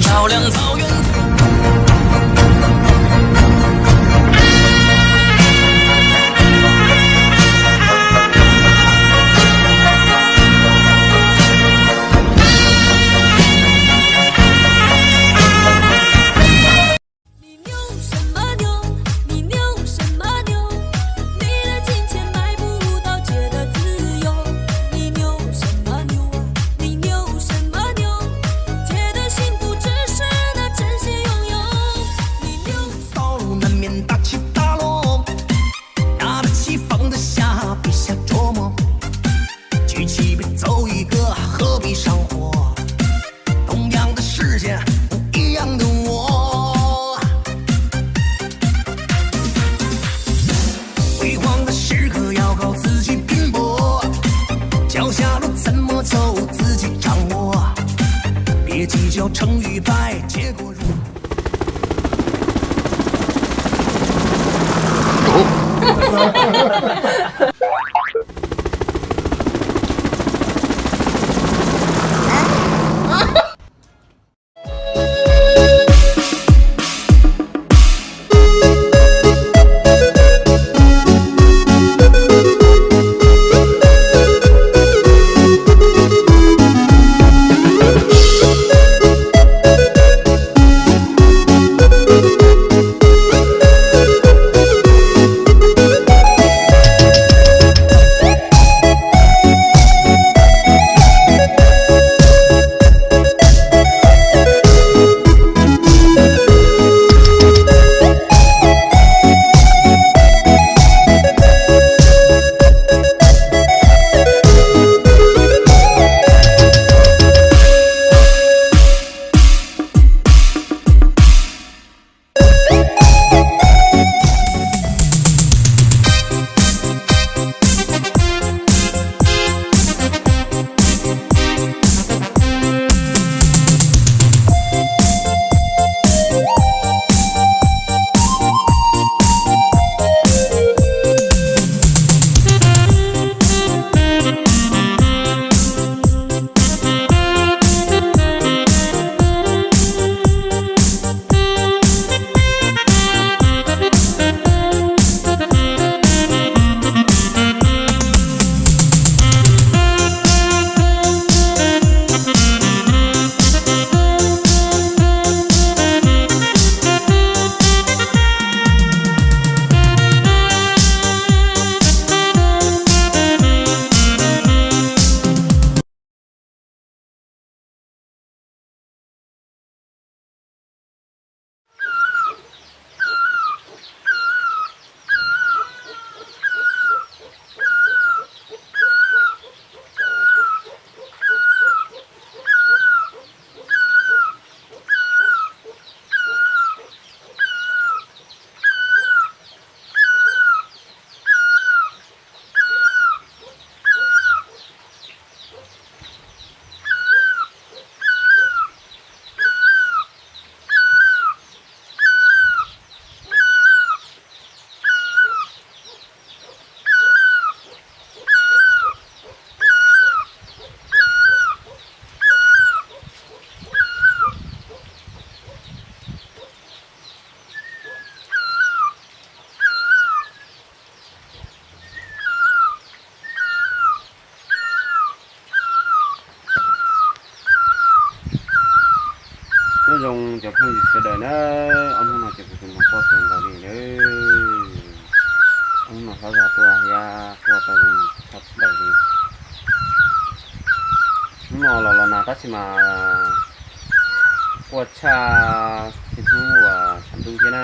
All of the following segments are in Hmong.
到粮草原。 你牛什么牛？你牛什么牛？你的金钱买不到姐的自由。你牛什么牛啊？你牛什么牛？姐的幸福只是那真心拥有。你牛什么牛？道路难免大起大落，拿得起放得下，别瞎琢磨。举起杯，奏一个，何必上火？ 同样的世界，不一样的我。辉煌的时刻要靠自己拼搏，脚下路怎么走自己掌握，别计较成与败，结果如 Nyob zoo cov phooj ywg sawv daws na, ob hnub no ces kuv tus nus quaj kawg nkaus li lawm. Ob hnub no hlob zog tuaj thiab quaj tau zoo tshaj plaws li. Hnub no los los nag tab sis mas quaj tshaj txij hnub uas tshav ntuj thiab na.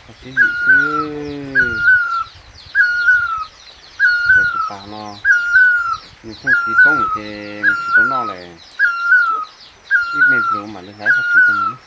Qhov tsib vim xwb. Ces tus pas no nws pheej txiv poob ces nws tsis tau noj lawm. Ib me pliag mam li hlais qhov txiv rau nws na.